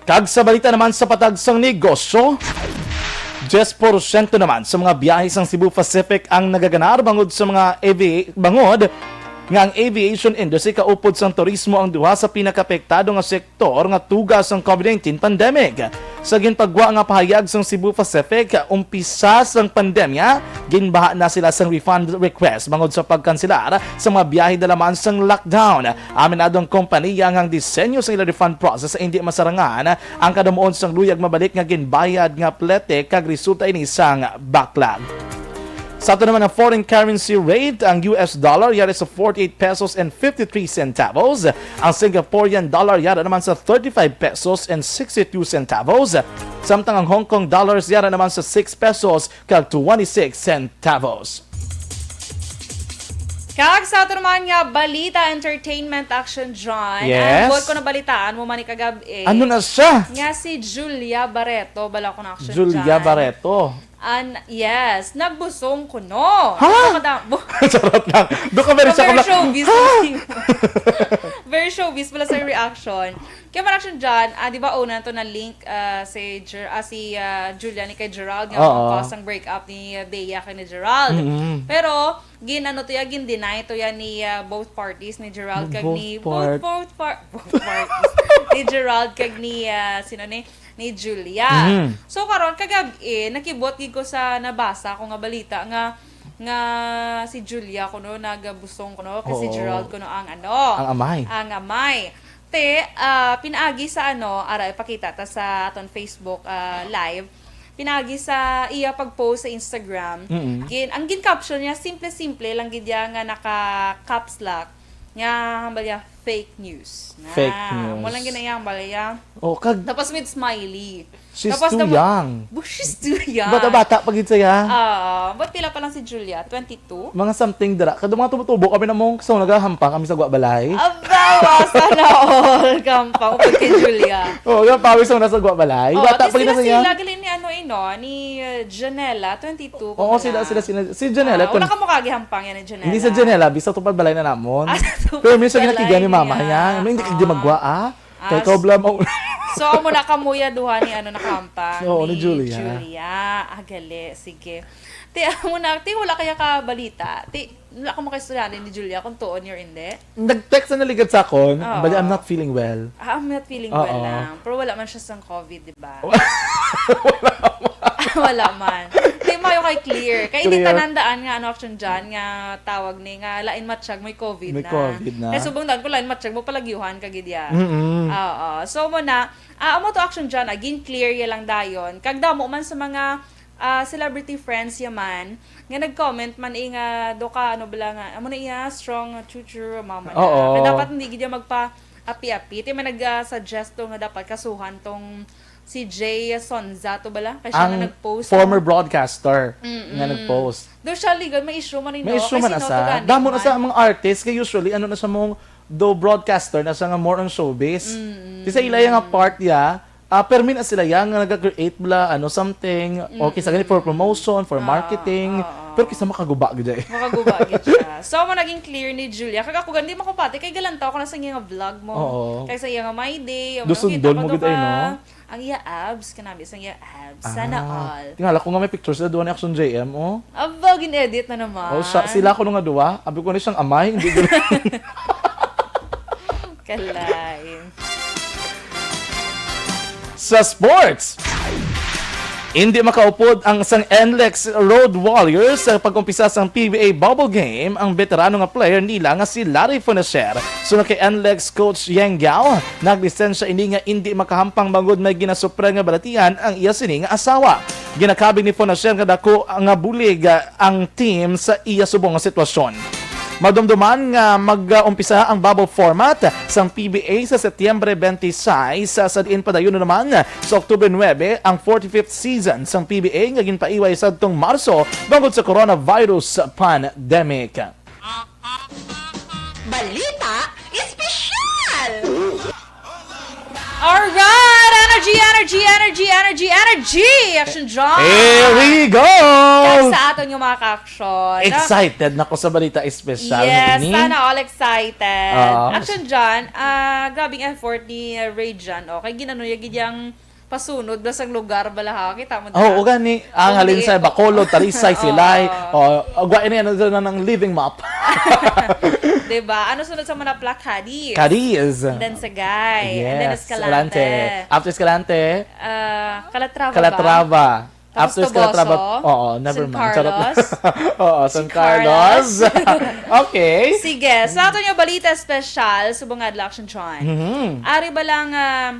Kag sa balita naman sa patag sang negosyo, diyes porsyento naman sa mga biyahe sang Cebu Pacific ang nagaganar bangod sa mga avi-, bangod nga ang aviation industry kaupod sang turismo ang duha sa pinakaapektado nga sektor nga tuga sang covid nineteen pandemic. Sa ginpagwa nga pahayag sang Cebu Pacific, umpisa sang pandemya, ginbaha na sila sang refund request bangod sa pagkanselar sa mga biyahe dala man sang lockdown. Aminado ang kompanya nga ang disenyo sa ila refund process ay hindi masarangan ang kadamuon sang luyag mabalik nga ginbayad nga plete kag resulta ini sang backlog. Sa ato naman ang foreign currency rate, ang U S dollar yari sa forty-eight pesos and fifty-three centavos, ang Singaporean dollar yari naman sa thirty-five pesos and sixty-two centavos, samtang ang Hong Kong dollars yari naman sa six pesos kag twenty-six centavos. Kag sa ato naman nga balita, entertainment, Action John. Yes. Ang buot ko na balitaan mo man ni kagab-i. Ano na siya? Nga si Julia Barreto, bala ko na, Action Julia John. Barreto. An, yes, nagbusong ko, no. Ha? Ano ka da-, bu- Charot lang. Doon ka very Pero shock very lang. Showbiz pala sa imo. Very showbiz pala sa reaction. Kaya man, Action John, ah, di ba, una to na link, ah, si Jer-, ah, si, ah, Julia ni kay Gerald nga Oo. Ang cause ang break up ni, ah, Bea kay ni Gerald. Mm-mm. Pero gin-ano to ya, gin-deny to ya ni, ah, both parties, ni Gerald kag Both ni part- both, both par-, both parties. Ni Gerald kag ni, ah, sino ni, ni Julia. Mhm. So karon kagab-i, nakibot gid ko sa nabasa ko nga balita nga, nga si Julia kuno nagabusong kuno kay si Oo. Gerald kuno ang ano, Ang amay. Ang amay. Te, ah, pinaagi sa ano, ara, ipakita ta sa aton Facebook, ah, live. Pinaagi sa iya pag-post sa Instagram. Mm-mm. Gin-, ang gin-caption niya, simple-simple lang gid ya nga naka-caps lock. Nga, hambal ya, fake news. Na, Fake news. Mo lang gid na iya, hambal ya. Oh, kag Tapos with smiley. She's Tapos too kamo, young. Bu-, she's too young. Bata-bata pa gid siya. Ah, but pila pa lang si Julia? Twenty-two? Mga something dira. Kadto mga tubo-tubo kami na mong so nagahampang kami sa Guabalay. Aba, wa, sana all. Kampang upod kay Julia. Oo, yung pawis mo na sa Guabalay. Oo, Bata tas pa gid sila, siya. Sila, gali ni ano, eh, no? Ni, uh, Janela, twenty-two ko Oo, na sila, lang. Sila, sila. Si Janela, Ah, wala twen- ka mo kagihampang yan ni Janela. Hindi sa Janela, bisa to pagbalay na namon. Ah, sa Pero minsan tupad ginakiga ni balay mama niya. Yan. Hindi ka Ah. di magwa, ah. Ah, Kay s-, kaubla mo. So, amo na kamuya duha ni ano nakampang Oo, ni ni Julia. Julia. Ah, gali. Sige. Ti, amo na, ti, wala kaya ka balita. Ti, wala ka makaistorya ni Julia kung tuon or hindi. Nag-text na naligad sa akon, Oo. Bali, "I'm not feeling well." Ah, "I'm not feeling well Oo. lang." Pero wala man siya sang covid, di ba? Wala man. Wala man. Ti, mayo kay clear. Kay hindi Clear. Tanandaan nga ano action dyan, nga tawag ni, nga lain matsyag, may covid May na. covid na. Kay subong daan ko lain matsyag mo palagyuhan ka gid ya. Mm-mm. Oo. So, mo na, ah, amo to action dyan, ah, gin-clear ya lang dayon. Kag damo man sa mga, ah, celebrity friends ya man, nga nag-comment man, eh, nga do ka, ano bala nga, amo na iya, strong, ah, chuchu, mama na. Oo. Kaya dapat hindi gid ya magpa-api-api. Ti may nag-suggest to nga dapat kasuhan tong si Jay Sonza to bala? Kay siya Ang nga nag-post, former no? Broadcaster Mm-mm. Nga nag-post. Do siya legal, may issue man, May no? Issue Kay man sino asa. to gani Damo na man? Sa mga artist, kay usually, ano na sa mong do broadcaster na sa nga more on showbiz. Mm-mm. Kasi ila yung nga part ya, ah, permi na sila ya nga nag-create bala, ano, something, o Mm-mm. kisa gani for promotion, for Ah, marketing. Oo. Pero kisa makaguba gid ay. Makaguba gid siya. So, mo naging clear ni Julia. Kag ako, gani, makupati kay galantaw ko na sa iya nga vlog mo. Oo. Kay sa iya nga My Day, ang Dusundon nakita ko mo gid ay, duha. No? Ang iya abs, kanami sa iya abs. Sana Ah, all. Tingala ko nga may pictures na duha ni Action J M, oh. Aba, gin-edit na naman. Oh, siya, sila ko nga duha. Abi ko na siyang amay, hindi gid. Kalain. Sa sports, hindi makaupod ang sang N L E X Road Warriors sa pag-umpisa sang P B A Bubble Game, ang veterano nga player nila nga si Larry Fonacier. Suno kay N L E X coach Yang Gao, naglisensya ini nga hindi makahampang bangod may ginasupre nga balatian ang iya sini nga asawa. Ginakabig ni Fonacier nga dako nga bulig, ah, ang team sa iya subong nga sitwasyon. Madumduman nga mag-umpisa ang bubble format sang P B A sa Setyembre twenty-six, sa diin padayunon naman sa Oktubre nuebe ang forty-fifth season sang P B A nga ginpaiway sadtong Marso bangod sa coronavirus pandemic. Balita Espesyal! Alright! Energy, energy, energy, energy, energy! Action John! Here we go! Kag sa aton nga mga ka-action. Excited na ko sa balita espesyal Yes, ini. Sana all excited. Ah. Action John, ah, grabing effort ni, ah, Ray John. Okay, ginano niya gid yang pasunod ba sang lugar bala ha? Kita mo Oh, dira? Ugani. Ang Kundi halin sa Bacolod, Talisay, Oo. Silay. Oh, agwa ini ano na ng living map. Diba? Ano sunod sa Manapla? Cadiz. Cadiz. And then Sagay. And then Yes, Escalante. Escalante. After Escalante, Ah, Calatrava ba? Calatrava. Tapos After Toboso, Calatrava, oo, never San mind. Charot lang. Carlos. Oo, San San Carlos. Carlos. Okay. Sige, sa ato yung balita special, subong nga adlaw, Action John. Mhm. Ari ba lang, ah,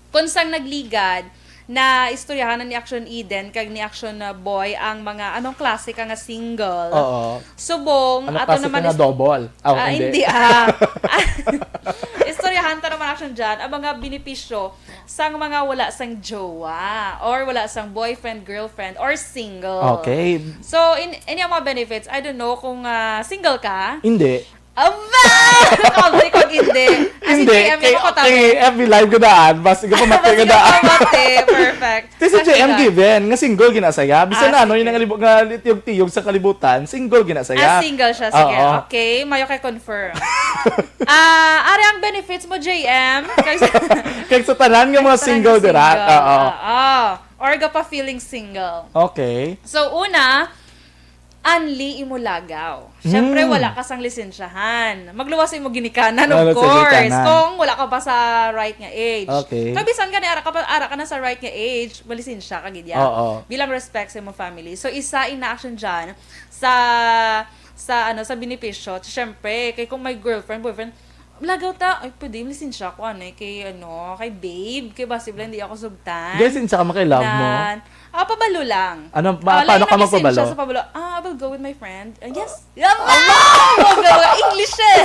kung sang nagligad na istoryahan ni Action Eden kag ni Action, ah, Boy ang mga anong klase ka nga single? Oo. Subong, Ano ato klase naman ka nga is- double? Oh, Ah, hindi. hindi, ah. Istoryahan ta naman, Action John, ang mga benepisyo sang mga wala sang jowa or wala sang boyfriend, girlfriend, or single. Okay. So, in, in yung mga benefits, I don't know kung, ah, single ka. Hindi. Aba! Nakabalik ko, hindi. As in, Hindi. J M, Kay, ako tama. kay F B Live ko daan. Basta ko pamatay ko Basta daan. ko pamatay. Perfect. Ti si Action J M John. Given, nga single ginasaya. Bisan Ah, na ano, sige. Yung nangalibo-, nga litiyog-tiyog sa kalibutan, single ginasaya. Ah, single siya. Sige. Oo. Okay, mayo kay confirm. Ah, ari ang benefits mo, J M. Kay sa Kay sa tanan nga mga Tanan single nga dira. single. Oo. Oo. Or ga pa feeling single. Okay. So, una, anli imo lagaw. Siyempre, Hmm. wala ka sang lisensyahan. Magluwas imo ginikanan, of Wala sa course. ginikanan. Kung wala ka pa sa right nga age. Okay. Kabisan ka ni ara ka pa, ara ka na sa right nga age, malisensya ka gid ya. Oo. Bilang respect sa imong family. So, isa ina action dyan sa, sa, ano, sa benepisyo. Siyempre, kay kung may girlfriend, boyfriend, lagaw ta, ay, pwede, lisensya ko, ano, eh, kay, ano, kay babe, kay basi bala hindi ako sugtan. Guys, lisensya ka makay love mo? Na, ah, pabalo lang. Ano, pa-, Ah, paano lain ka ang lisensya magpabalo? Sa pabalo. Ah, I will go with my friend. Ah, yes. Yama! Go, go, go. Englisher!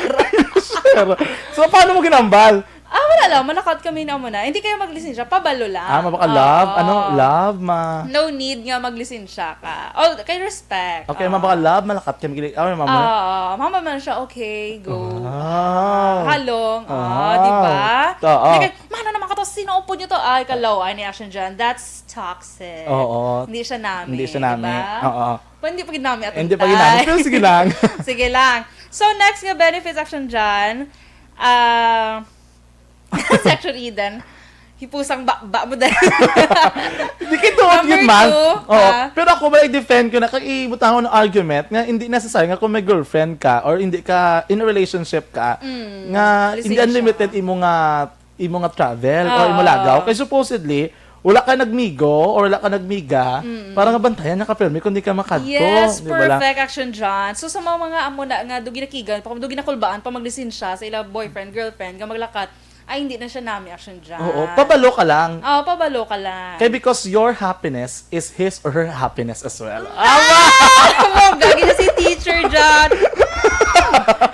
Sure. So, paano mo ginambal? Ah, wala lang. Manakat kami na mo na. Hindi kayo maglisensya. Pabalo lang. Ah, mabaka love? Oo. Ano? Love? Ma- No need nga maglisensya ka. Oh, kay respect. Okay, Oo. mabaka love, malakat kami. Gili-, ah, mama. Oo, mama man siya, okay, go. Wow. Halong, ah, Wow. di ba? Oo. Hindi kay, "Mano naman ka to? Sino upod niyo to?" Ay, kalaw, ay ni action dyan. That's toxic. Oo. Hindi siya nami, Hindi siya nami. di ba? Oo. Pa, hindi pa gid nami atong Hindi pa gid nami. time. Pero sige lang. Sige lang. So, next nga benefits action dyan, ah, Section Eden. Hipusang ba, ba mo dahil. Di kay tuod Number yun, man. two, Oo. ah. Pero ako, may defend ko na, kag ibutangon ng argument nga hindi necessary nga kung may girlfriend ka or hindi ka in a relationship ka, Mm, nga hindi lisensya. Unlimited imo nga, imo nga travel or imo Oo. lagaw. Kay supposedly, wala ka nagmigo or wala ka nagmiga, Mm. para nga bantayan na ka permi kung di ka makadto, Yes, di ba lang? Perfect action dyan. So, sa mga, mga amo na nga, dugi nakigan, pa, dugi nakulbaan, pa maglisensya sa ila boyfriend, girlfriend, nga maglakat, ay, hindi na siya nami action dyan. Oo, pabalo ka lang. Oo, pabalo ka lang. Kay because your happiness is his or her happiness as well. Ah! Mongga, gina si teacher dyan.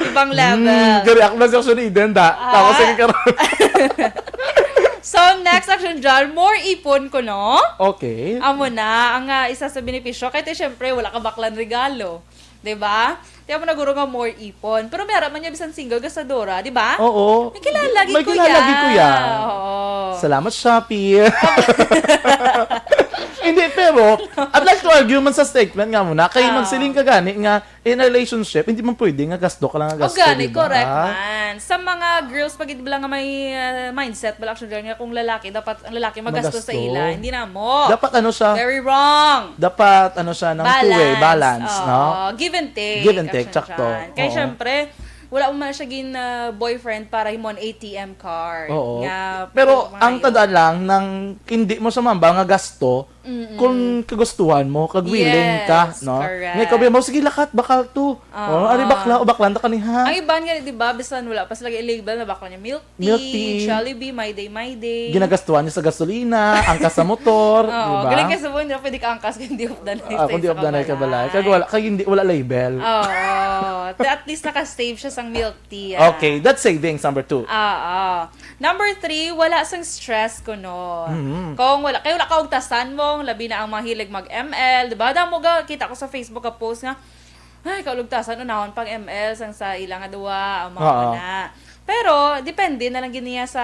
Ibang level. Mm, gari, ako na si action Eden, da. Ah. Tapos, sige ka ron. So, next action dyan, more ipon ko, no? Okay. Amo na, ang, ah, isa sa benepisyo. Kaya, syempre, wala ka baklan regalo. Di ba? Tiyan mo na guro nga more ipon. Pero may haraman niya bisan single ka sa Dora, di ba? Oo. May kilala lagi May ko kilala ya. lagi ko ya. Oo. Salamat, Shopee. Hindi, Pero, I'd like to argue man sa statement nga mo na, kay Ah. magsiling ka gani nga, in a relationship, hindi man pwede nga gasto ka lang nga O gasto, gani, di ba? Correct man. Sa mga girls pa gid bala nga may ah, mindset bala, actually, nga kung lalaki, dapat ang lalaki magasto sa Magasto. ila, hindi na mo. Dapat ano siya, Very wrong. dapat ano siya, ng two-way, balance, Oo. no? Give and take. Give and take, Action sakto. Chan. Kay Oo. syempre, wala mo man siya gin ah, boyfriend para himon A T M card. Oo. Nga, Pero mga ang yun. tandaan lang, nang hindi mo sa mamba nga gasto, kung kagustuhan mo, kag willing ka, Yes, no? correct. Nga ikaw, mo, sige, lakat, bakal to. Ah. Oh, ari bakla, o bakla na kaniha. Ang iban nga, di ba, bisan wala pa sila i-label na bakla niya milk tea, Milk tea. Jollibee, My Day, My Day. Ginagastuhan niya sa gasolina, angkas sa motor, di Oo, ba? galing ka sa buwan, pwede ka angkas kung hindi updanay Ah, kung di updanay ka balay. Kag wala, kag hindi, wala label. Oo. Te- At least naka-save siya sang milk tea. Ah. Okay, that's savings, number two. Oo. Number three, wala sang stress kuno. Mhm. Kung wala, kay wala ka og tasan mo, labi na ang mahilig mag-M L, di ba? Damo ga, kita ko sa Facebook ka post nga, ay, kaulog tasan, unahon pang M L, sang sa ila nga duwa, ang mga Oo. na. Pero, depende na lang gid niya sa,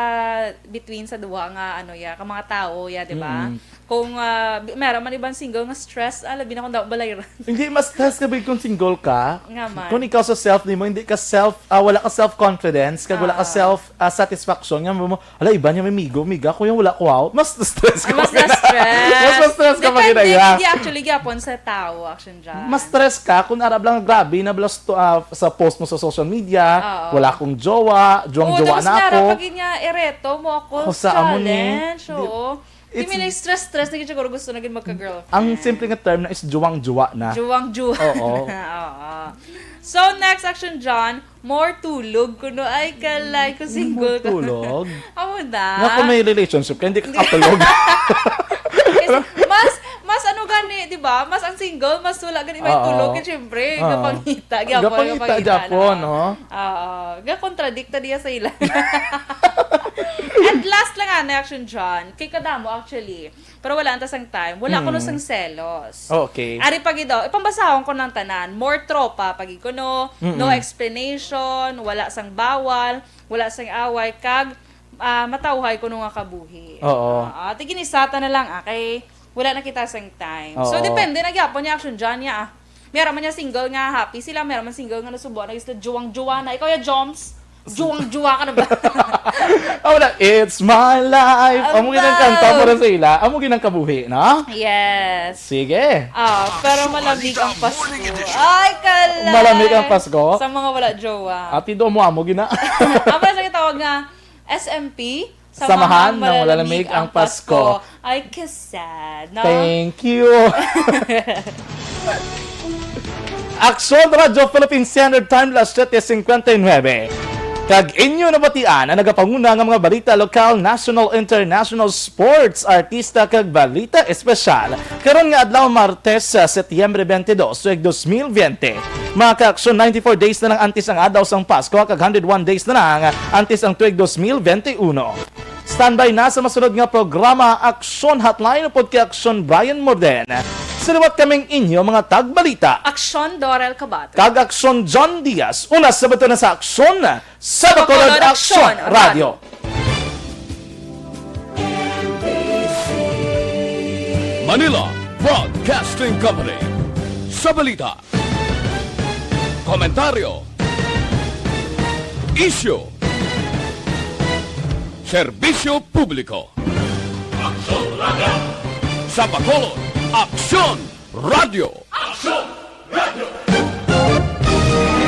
between sa duwa nga, ano, ya, ka mga tao, ya, di ba? Mm. Kung, ah, bi- meron man ibang single nga stress, ah, labi na kung daw balayran. Hindi, mas stress ka ba kung single ka? Nga man. Kung ikaw sa self nimo, hindi ka self, ah, wala ka self-confidence, kag wala ka Ah. self ah, satisfaction, nga mo, ala, iba niya may migo, miga, ko yung wala ko out. Mas stress ka. Mas pag- na-stress. Mas na-stress ka pag Depende, ginaya. Hindi, actually, gyapon sa tao, action dyan. Mas stress ka kung arab lang grabe na blas to, ah, sa post mo sa social media, Oo. wala akong jowa, Oo, jowa-jowa tapos na nga ako. raw, pag niya, ereto mo ako, Ako sa amo ni. challenge, Di- oo. it's- Hindi, stress-stress na gid siguro gusto na gid magka-girlfriend. Ang simple nga term na is juwang-juwa na. Juwang-juwa. Oo. Oo. So, next action, John, more tulog kuno. Ay, kalay, kung single ka. More tulog? Amo na. Nga kung may relationship ka, hindi ka katulog. Kasi mas, mas ano gani, di ba? Mas ang single, mas wala gani may Oo. tulog. Kaya syempre, Oo. gapangita, gyapon, Gapangita, gyapon, no? Oo. Gakontradikta diya sa ila. And last lang, ana, action, John. Kay kadamo, actually. Pero wala ta sang time. Wala ko Mm. sang selos. Okay. Ari pa gid daw, ipambasahon ko ng tanan. More tropa pa gid kuno, no Mm-mm. explanation, wala sang bawal, wala sang away, kag ah, matawhay kuno nga kabuhi. Oo. Ah, ah, tiginisata na lang, ah, kay wala na kita sang time. So, Oo. depende na gyapon ni action dyan niya, ah. Meron man niya single nga happy sila, meron man single nga nasubo na isla juwang-juwa na. Ikaw ya, Joms, juwang-juwa ka na ba? Ah, wala. It's my life. Amo ginang kanta para sa ila. Amo ginang kabuhi, no? Yes. Sige. Ah, pero malamig ang Pasko. Ay, kalay. Malamig ang Pasko? Sa mga wala jowa. Ati do mo amo gina. Apa sa tawag nga S M P? Samahan ng malalamig ang Pasko. Ay, kasad, no? Thank you. Aksyon Radyo Philippine Standard Time, las siete cincuenta y nueve. Kag inyo nabatian ang nagapanguna nga mga balita lokal, national, international, sports, artista, kag balita espesyal. Karon nga adlaw, Martes, sa Setyembre twenty-dos, tuig dos mil veinte. Mga ka-aksyon, ninety-four days na lang antes ang adlaw sang Pasko, kag hundred one days na lang antes ang tuig dos mil veintiuno. Standby na sa masunod nga programa, Aksyon Hotline, upod kay Aksyon Brian Morden. Sa liwat kaming inyo mga tagbalita. Aksyon Dorel Cabato. Kag Aksyon John Diaz. Una sa bato na sa Aksyon, sa Bacolod Aksyon Radio. Manila Broadcasting Company. Sa balita, komentaryo, isyu, serbisyo publiko. Aksyon Radio. Sa Bacolod, Aksyon Radio. Aksyon